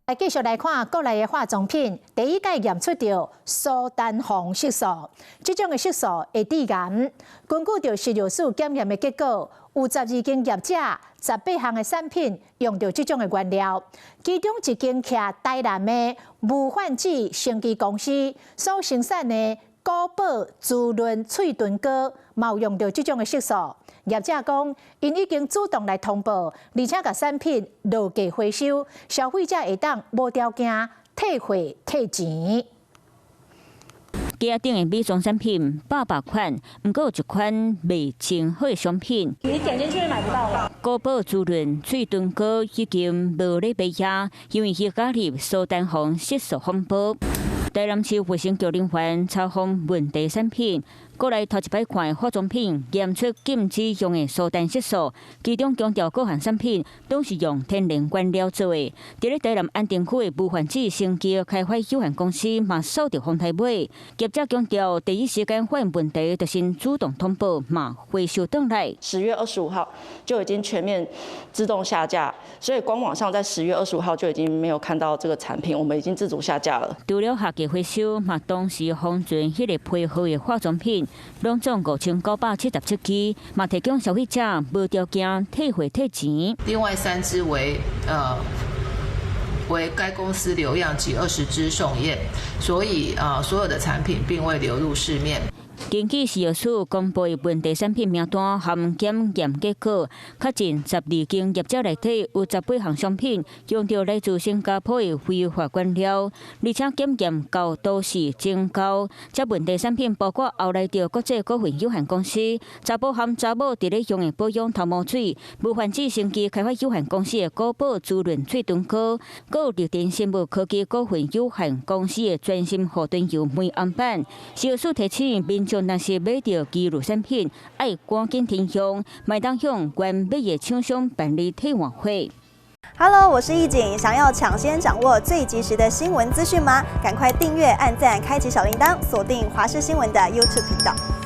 來繼續來看國內的化妝品，第一擺驗出著蘇丹紅色素，這種的色素會致癌。根據著食藥署檢驗的結果，有12間業者18項的產品用著這種的原料，其中一間徛台南的無患子生技公司所生產的古堡滋潤喙唇膏，嘛有用著這種的色素。業者講，𪜶已經主動來通報，而且共產品落架回收，消費者會當無條件退貨退錢。架頂的美妝產品百百款，毋過有一款賣真好的商品。你點進去買不到了。古堡滋潤喙唇膏已經無咧賣遐，因為伊加入蘇丹紅色素風波。台南市衛生局人員查封問題產品，過來頭一擺看化妝品驗出禁止用的蘇丹色素，其中強調各項產品攏是用天然原料做的。佇咧台南安定區的無患子生技開發有限公司嘛掃著風颱尾，業者強調第一時間發現問題，就先主動通報，嘛回收轉來。10月25號就已經全面自動下架，所以官網上在十月二十五號就已經沒有看到這個產品，我們已經自主下架了。除了下架回收，嘛同時封存彼個批號的化妝品，攏總5977支，嘛提供消費者無條件退貨退錢。另外三支為該公司留樣及20支送驗，所以啊，所有的產品並未流入市面。根據食藥署公布的問題產品名單含檢驗結果，確認12間業者內底有18項商品用著來自新加坡的非法原料，而且檢驗到都是增高。這問題產品包括後來著國際股份有限公司，查埔含查某佇咧用的保養頭毛水，無患子生技開發有限公司的古堡滋潤喙唇膏，閣有綠田生物科技股份有限公司的專心護唇油梅紅版。食藥署提醒民眾，若是買著疑慮產品，愛趕緊停用，嘛會當向原買的廠商辦理退換貨。 Hello，我是易景，想要搶先掌握最及時的新聞資訊嗎？趕快訂閱、按讚、開啟小鈴鐺，鎖定華視新聞的 YouTube 頻道。